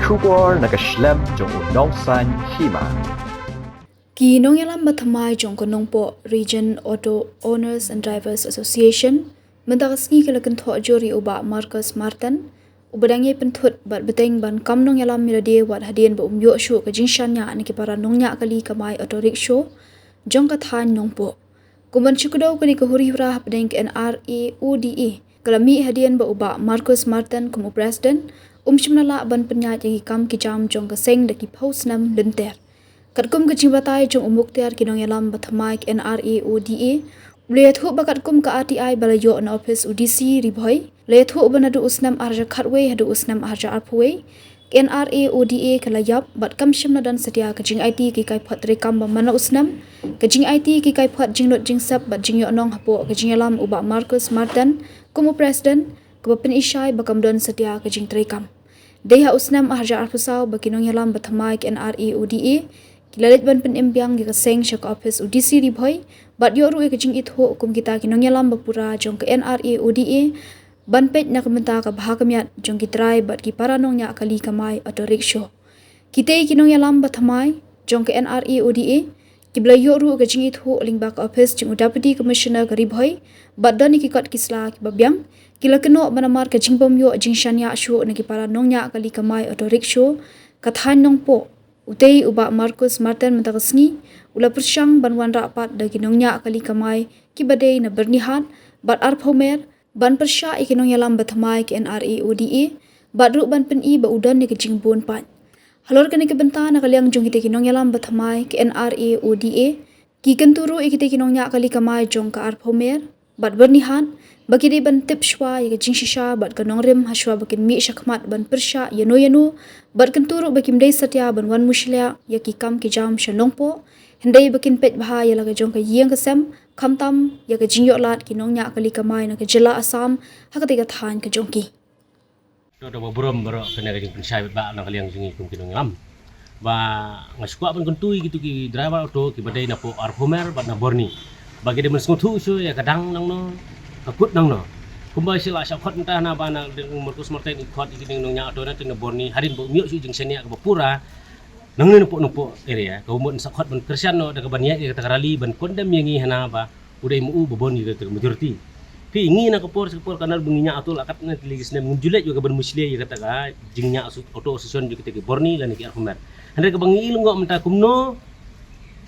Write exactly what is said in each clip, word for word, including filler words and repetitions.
Khubor na ka shlem jong u Nongsaiñ Hima. Ki nongïalam ba thymmai jong ka Nongpoh Region Auto Owners and Drivers Association mynta ka sngi ki la kynthoh jur ïa u Bah Marcus Martin, uba dang ïai pynthut bad bteng ban kam nongïalam ïa lade wat hadien ba um ïoh shuh ka jingshaniah na ki para nongñiah kali kamai auto rickshaw jong ka thaiñ Nongpoh. Kum ban shu kdew kane ka huri hura hapdeng ka N R A O D A ka la mih hadien ba u Bah Marcus Martin kum u President um shym la lah ban pynïaid ïa ki kam ki jam jong ka seng da ki phew snem lynter. Katkum ka jingbatai jong u Muktiar ki nongïalam ba thymmai ka N R A O D A u la ïathuh ba katkum ka R T I ba la ïoh na ophis u D C Ri Bhoi, la ïathuh ba naduh u snem ar hajar khatwei haduh u snem ar hajar arphew wei, ka N R A O D A ka la ïap bad kam shym la don satia ka jingaiti ki kaiphod treikam ba man la u snem, ka jingaiti ki kaiphod jinglut jingsep bad jingïohnong hapoh ka jingïalam u Bah Marcus Martin kum u President, kaba pynishai ba kam don satia ka jingtreikam. Dei ha u snem ar hajar arphew saw ba ki nongïalam ba thymmai ka N R A O D A ki la leit ban pynim biang ïa ka seng sha ka ophis u D C Ri Bhoi bad ïoh ruh ïa ka jingithuh kum kita ki nongïalam ba pura jong ka N R A O D A ban peit na ka bynta ka bha ka miat jong ki trai bad ki para nongñiah kali kamai auto rickshaw. Kitei ki nongïalam ba thymmai jong ka N R A O D A kiba la ïoh ruh ka jingithuh lyngba ka ophis jong u Deputy Commissioner ka Ri Bhoi bad don ïa ki kot ki sla kiba biang, ki la kynnoh ba namar ka jingbym ïoh jingshaniah shuh na ki para nongñiah kali kamai auto rickshaw ka thaiñ Nongpoh, utei u Bah Marcus Martin mynta ka sngi u la pyrshang ban wanrah pat da ki nongñiah kali kamai kiba dei na Byrnihat bad Arphumer ban pyrshah ïa ki nongïalam ba thymmai ka N R A O D A bad ruh ban pyni ba u don ïa ka jingbun paid. Halor kane ka bynta, na ka liang jong kita ki nongïalam ba thymmai ka N R A O D A ki kyntu ruh ïa kita ki nongñiah kali kamai jong ka Arphumer bad Byrnihat ba ki dei ban tip shuwa ïa ka jingshisha bad ka nongrim ha shuwa ba kin mih shakhmat ban pyrshah ïano ïano bad kyntu ruh ba kim dei satia ban wan mushlia ïa ki kam ki jam sha Nongpoh, hynrei ba kin peit bha ïa la ka jong ka ïing ka sem, khamtam ïa ka jingïoh lad ki nongñiah kali kamai na ka jylla Assam ha katei ka thaiñ ka jong ki. To, to ba burom baroh kane ka jingpynshai bad ba na ka liang jong ngi kum ki nongïalam. Ba nga shu kwah ban kyntu ïa kitu ki driver auto kiba dei na poh Arphumer bad na Borni. Ba ki dei ban sngewthuh shuh ïa ka dang nangno, ka kut nangno. Kumba shi la shah khot mynta na ba na ding Marcus Martin i khot ïa ki ding nongñiah auto na ding na Borni, hadien ba um ïoh shuh jingshaniah kaba pura. Nangne na poh, na poh area ka u mut sa khot ban kyrshan noh da ka ban ïaid ïa kata ka rally ban condemn ïa ngi hana ba u dei ma u ba bun ïa kata ka majority. Phi ngi na ka por sha ka por ka nar ba ngi ñiah auto la kat na tylli ki snem ngim ju leit ïa ka ban mushlia ïa kata ka jingñiah auto association jong kita ki Borni lane ki Arphumer. Hynrei kaba ngi i lyngngoh mynta kumno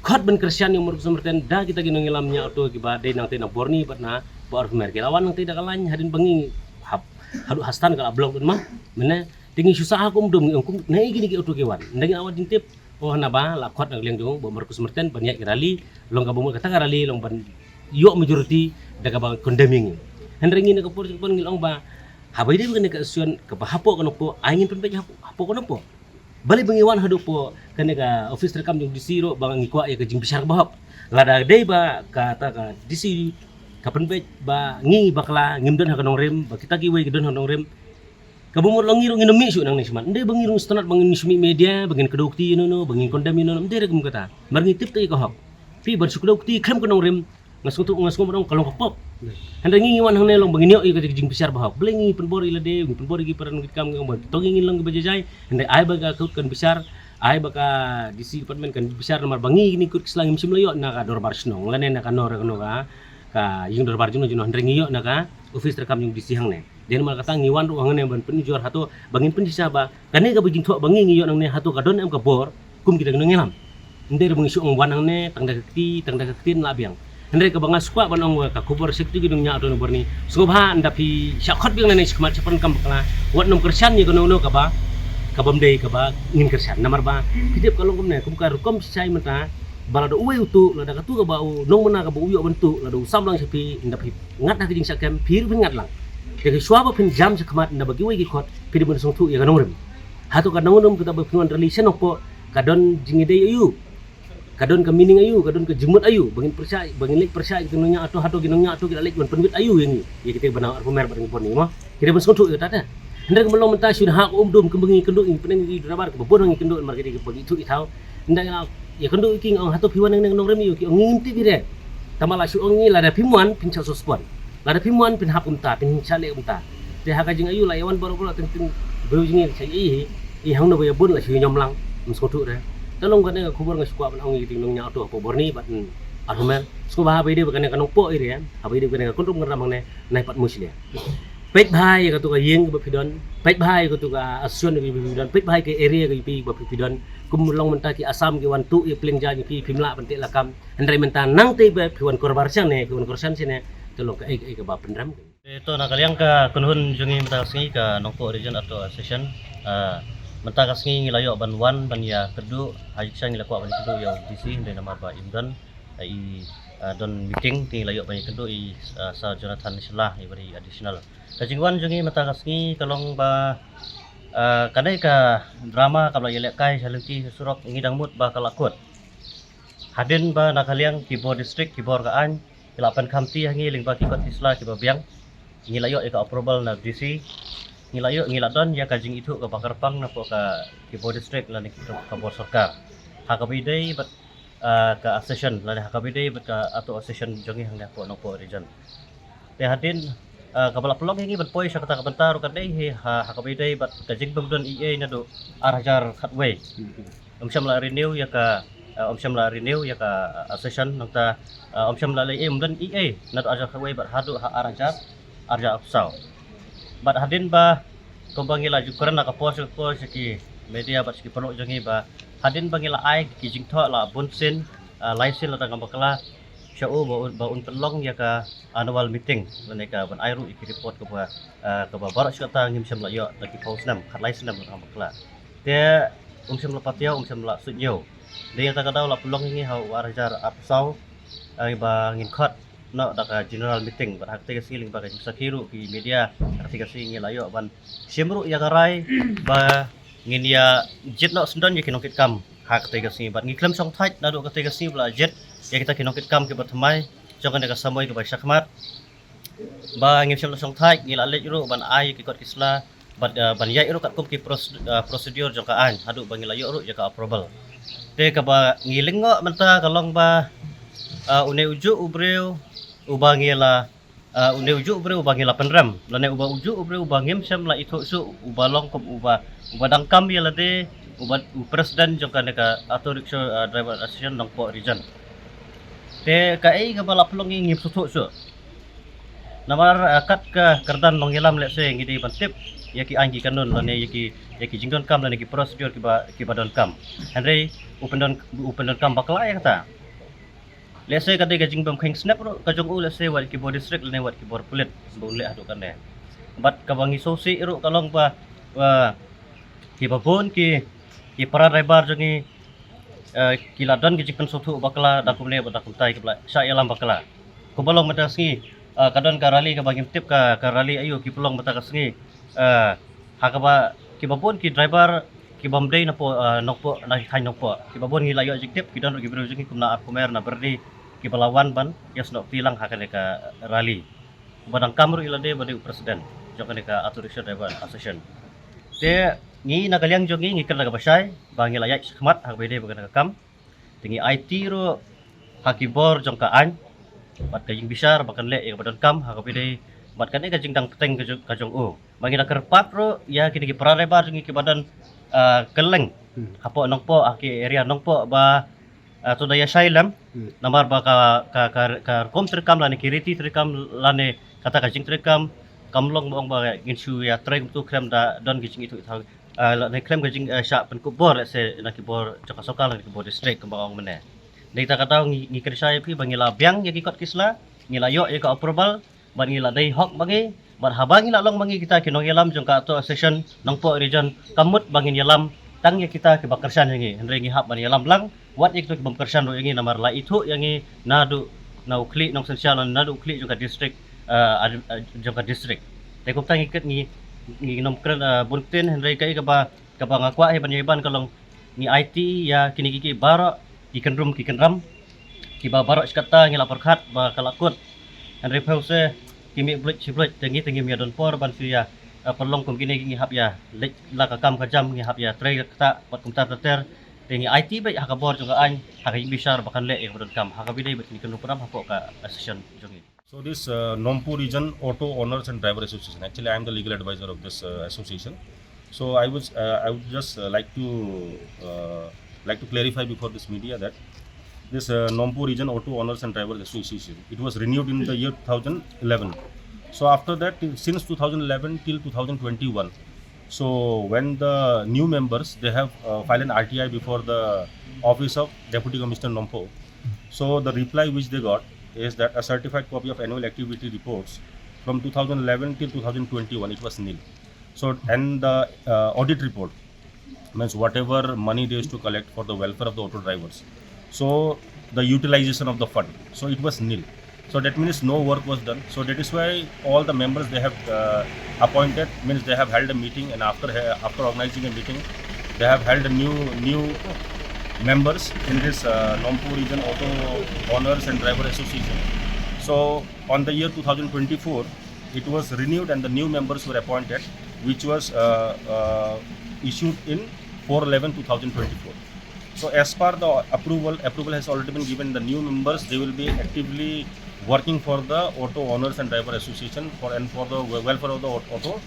khot ban kyrshan ïa u Marcus Martin da kita ki nongïalam ñiah auto kiba dei nangtei na Borni bad na poh Arphumer ki la wan nangtei da ka lain hadien ba ngi hap haduh ha stand ka la block ma mynne. Te ngi shu sah ha kum dum ngi ong kum na i kine ki auto ki wan. Nda ngi la wan jingtip. Oh, hana ba la khot na ka liang jong u Bah Marcus Martin ban ïaid ki rally, long kaba mut kata ka rally long ban ïoh majority da kaba condemn ïa ngi. Hynrei ngi na ka por jong ka por ngi la ong ba haba ïadei bad kane ka association kaba hapoh ka Nongpoh, ai ngin pynbeit hapoh, hapoh ka Nongpoh. Balei ba ngi wan haduh poh kane ka office treikam jong D C ruh ba ngi kwah ïa ka jingbishar kaba hok. Lada dei ba kata ka D C ka pynbeit ba ngi bakla ngim don ha ka nongrim, ba kita kiwei ki don ha ka nongrim, kaba mut long ngi ruh ngin ym mih shuh nangne shakhmat. Ym dei ba ngi ruh ngin sngewtynnat ba ngin shu mih media ba ngin kdew kti ïano ïano, ba ngin condemn ïano ïano, ym dei re kum kata. Namar ngi tip te ïa ka hok. Phi ban shu kdew kti khlem ka nongrim, nga sngewthuh, nga sngewthuh ba dong ka long ka pop. Hynrei ngi ngi wan hangne long ba ngin ïoh ïa ka jingbishar ba hok. Balei ngi pynbor ïa lade, ngi pynbor ïa ki para nongkitkam, ngi ong ba to ngi ngin long kiba jai jai. Hynrei ai ba ka kut kan bishar, ai ba ka D C department kan bishar namar ba ngi kine ki kut ki sla ngim shym la ïoh na ka dorbar shnong lane na kano re kano ka, ka ïing dorbar jong no jong no, hynrei ngi ïoh na ka office treikam jong D C hangne. Dei namar kata ngi wan ruh hangne ban pynjur hato ba ngin pynshisha ba kane kaba jingthoh ba ngi ngi ïoh nangne hato ka don em ka bor kum kita ki nongïalam. Ym dei re ba ngi shu ong wan hangne tang da ka kti tang da ka ktien la biang. Hynrei kaba nga shu kwah ban ong ka khubor sha kitu ki nongñiah auto na Borni, sngewbha ynda phi shah khot biang nangne shakhmat sha pran kam bakla, wat nym kyrshan ïa kano kano kaba, kaba ym dei kaba ngin kyrshan. Namar ba phi tip ka long kumne, kum ka rukom shai mynta, ba lada uwei u tuh, lada katu kaba u nongmuna kaba u ïoh ban tuh, lada u sam lang sha phi, ynda phi ngat ha ka jingshah kem, phi ruh phin ngat lang. Te ka shuwa ba phin jam shakhmat ynda ba kiwei ki khot, phi dei ban sngewthuh ïa ka nongrim. Hato ka nongrim kata ba phin wan rally sha Nongpoh ka don jingïadei aïu, ka don ka meaning aïu, ka don ka jingmut aïu ba ngin pyrshah, ba ngin leit pyrshah ïa ki nongñiah auto, hato ki nongñiah auto ki la leit ban pynwit aïu ïa ngi, ïa kita kiba na Arphumer bad ngi pon ngi mo. Ki dei ban sngewthuh ïa kata te. Hynrei kumba long mynta shu da ha ka um dum kumba ngi kynduh, ngi pyneng ïa ki driver kaba bun ngi kynduh namar ki dei kiba ithuh ithaw. Ynda ngi la ïakynduh ïa ki, ngi ong hato phi wan nangne ka nongrim aïu, ki ong ngim tip hi re. Tangba la shu ong ïa ngi lada phim wan phin shah suspend, lada phim wan phin hap kumta, phin shah leh kumta. Te ha ka jingaïu la ïa wan baroh baroh teng teng briew jong ngi ka shah ïa i hi. I hang no ba ïa bun la shu ñiom lang, ym sngewthuh re. Te long kane ka khubor nga shu kwah ban ong ïa ki nongñiah auto hapoh Borni bad, mm, arphew mile. Sngewbha haba ïadei bad kane ka Nongpoh area, haba ïadei bad kane ka Kynrum Kynram hangne, nai pat mushlia. Peit bha ïa katu ka ïing kaba phi don, peit bha ïa katu ka association kaba phi don, peit bha ïa ka area kaba phi, ba phi, phi don. Kum long mynta ki Assam ki wan tuh ïa pliang jaiñ ïa phi, phim lah ban teh lakam. Hynrei mynta nangta ba phi wan korbar shane, phi wan korshan shane, te long kaei kaei kaba pynrem. Eh, to na ka liang ka kynhun jong ngi mynta ka sngi ka Nongpoh Region Auto Association, ah, mynta ka sngi ngi la ïoh ban wan ban ïakynduh, ha jingshisha ngi la kwah ban ïakynduh ïa u D C hynrei namar ba im don, ah, i, ah, don meeting, te ngi la ïoh ban ïakynduh i, ah, Sir Jonathan Shylla, i ba dei additional. Ka jingwan jong ngi mynta ka sngi ka long ba, ah, kane ka drama kaba la ïalehkai sha lynti surok ngi dang mut ba ka la kut. Hadien ba na ka liang ki bor district, ki bor ka aiñ, ki la pynkhamti ha ngi lyngba ki kot ki sla kiba biang. Ngi la ïoh ïa ka approval na D C. Ngi la ïoh, ngi la don ïa ka jingithuh kaba kyrpang na poh ka, ki bor district lane ki, ka bor sorkar. Ha kaba ïadei bad, ah, ka association lane ha kaba ïadei bad ka auto association jong ngi hangne hapoh Nongpoh Region. Te hadien, ah, kaba la pynlong ïa ngi ban poi sha kata ka bynta ruh ka dei hi ha, ha kaba ïadei bad ka jingbym don E A naduh ar hajar khatwei. Ym shym la renew ïa ka, ah, ym shym la renew ïa ka, ah, association nangta, ah, ym shym la leh, ym don E A naduh ar hajar khatwei bad haduh ha ar hajar, ar hajar arphew saw. Bad hadien ba kumba ngi la ju kren na ka por sha ka por sha ki media bad sha ki paralok jong ngi ba hadien ba ngi la ai ki jingthoh la bun sien, ah, lai sien la tang ka bakla sha u ba un, ba un pynlong ïa ka annual meeting lane ka ban ai ruh ïa ki report kaba, ah, kaba baroh shi katta ngim shym la ïoh da ki phew snem, khatlai snem la tang ka bakla. Te um shym la patiaw, um shym la suidñiew. Dei ïa kata ka daw la pynlong ïa ngi ha u ar hajar arphew saw, ah, ba ngin khot noh da ka general meeting bad ha katei ka sngi lyngba ka jingsakhi ruh ki media, ha katei ka sngi ngi la ïoh ban shim ruh ïa ka rai ba ngin ïa jied noh syndon ïa ki nongkitkam ha katei ka sngi bad ngi khlem shongthait naduh katei ka sngi ba la jied ïa kita ki nongkitkam kiba thymmai jong kane ka samoi kaba shakhmat. Ba ngim shym la shongthait, ngi la leit ruh ban ai ki kot ki sla bad, eh, ban ïaid ruh katkum ki pros-, eh, procedure jong ka aiñ haduh ba ngi la ïoh ruh ïa ka approval. Te kaba ngi lyngngoh mynta ka long ba, eh, une ujuh u briew uba ngi la, eh, une ujuh u briew uba ngi la pynrem lane uba ujuh u briew uba ngim shym la ithuh shuh, uba long kum uba, uba dang kam ïa lade uba u president jong kane ka Auto Rickshaw, eh, Driver Association Nongpoh Region. Te kaei kaba la pynlong ngi ngim sngewthuh shuh. Namar, eh, kat ka kyrdan nongïalam lehse ngi dei ban tip ïa ki aiñ ki kanun lane ïa ki, ïa ki jingdonkam lane ki procedure kiba, kiba donkam. Hynrei u pyndon, u pyndonkam bakla ïa kata. Lehse ka dei ka jingbym kheiñ snep ruh ka jong u lehse wat ki bor district lane wat ki bor pulit ba un leh haduh kane. Bad kaba ngi sngewsih ruh ka long ba, ba kiba bun ki, ki para driver jong ngi, eh, ki la don ki jingpynsngewthuh bakla da kumne bad da kumtai kiba la shah ïalam bakla. Kumba long mynta ka sngi, eh, ka don ka rally kaba ngim tip ka, ka rally aïu ki pynlong mynta ka sngi. Eh, ha kaba kiba bun ki driver kibym dei na poh, eh, Nongpoh, na ki thaiñ Nongpoh. Kiba bun ngi la ïoh jingtip, ki don ruh ki briew jong ngi kum na Arphumer, na Byrdi, kiba la wan ban ïasnoh kti lang ha kane ka rally. Ba dang kam ruh ïa lade ba dei u president jong kane ka Auto Rickshaw Driver Association. Te ngi na ka liang jong ngi ngi kren da kaba shai ba ngi la ïaid shakhmat ha kaba ïadei bad kane ka kam. Te ngi aiti ruh ha ki bor jong ka aiñ bad ka jingbishar ba kan leh ïa kaba donkam ha kaba ïadei bad kane ka jingdang bteng ka jong, ka jong u. Ba ngi da kyrpad ruh ïa kine ki para driver jong ngi kiba don, ah, kylleng hapoh Nongpoh, ha ki area Nongpoh ba, ah, to da ïa shai lem. Namar ba ka, ka, ka, ka rukom treikam lane ki riti treikam lane kata ka jingtreikam kam long ba ong ba ngin shu ïa trei kumtu khlem da don ki jingithuh ithaw, ah, lane khlem ka jing, ah, shah pynkup bor lehse na ki bor jong ka sorkar lane ki bor district kumba ong mynne. Dei ta ka daw ngi, ngi kren shai ïa phi ba ngi la biang ïa ki kot ki sla, ngi la ïoh ïa ka approval, bad ngi la dei hok ba ngi, bad haba ngi la long ba ngi kita ki nongïalam jong ka Auto Association Nongpoh Region, kam mut ba ngin ïalam tang ïa kita kiba kyrshan ïa ngi, hynrei ngi hap ban ïalam lang wat ïa kito kibym kyrshan ruh ïa ngi, namar la ithuh ïa ngi naduh na u khlieh nongsynshar, naduh u khlieh jong ka district, eh, ad-, eh, jong ka district. Te kumta ngi kit ngi, ngi nym kren, eh, bun ktien, hynrei kaei kaba, kaba nga kwah hi ban ïa ban ka long ngi aiti ïa kine ki, ki baroh ki kynrum ki kynram kiba baroh shi katta ngi la pyrkhat ba ka la kut. Hynrei phew se ki mih bluit shi bluit, te ngi te ngim ïa don por ban shu ïa, eh, pynlong kum kine, ngi hap ïa leit la ka kam ka jam, ngi hap ïa trei ka ktah bad kumta ter ter. Te ngi aiti beit ha ka bor jong ka aiñ, ha ka jingbishar ba kan leh ïa kaba donkam ha kaba ïadei bad kine ki kynrum kynram hapoh ka association jong ngi. So this, uh, Nongpoh Region Auto Owners and Driver Association, actually I am the legal advisor of this, uh, association. So I was, uh, I would just uh, like to uh, like to clarify before this media that this uh, Nompo Region Auto Owners and Drivers Association, it was renewed in the year two thousand eleven. So after that, till- since two thousand eleven till two thousand twenty-one, so when the new members, they have uh, filed an R T I before the office of Deputy Commissioner Nompo. So the reply which they got is that a certified copy of annual activity reports from two thousand eleven till two thousand twenty-one, it was nil. So, and the uh, audit report, means whatever money they used to collect for the welfare of the auto drivers, so the utilization of the fund, so it was nil. So that means no work was done. So that is why all the members they have uh, appointed, means they have held a meeting, and after ha- after organizing a meeting, they have held a new new members in this uh, Nompo Region Auto Owners and Driver Association. So on the year two thousand twenty-four, it was renewed and the new members were appointed, which was uh, uh, issued in four eleven two thousand twenty-four. So as per the approval, approval has already been given. The new members, they will be actively working for the Auto Owners and Driver Association for and for the welfare of the au- auto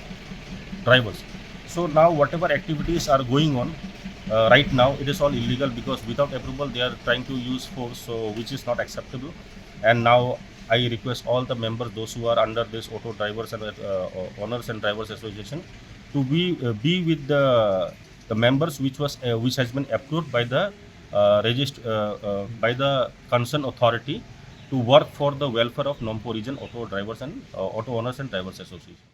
drivers. So now whatever activities are going on uh, right now, it is all illegal because without approval they are trying to use force, so which is not acceptable. And now I request all the members, those who are under this Auto Drivers and uh, Owners and Drivers Association, to be uh, be with the the members which was uh, which has been approved by the uh, regist- uh, uh, by the concerned authority to work for the welfare of Nompo Region Auto Drivers and uh, Auto Owners and Drivers Association.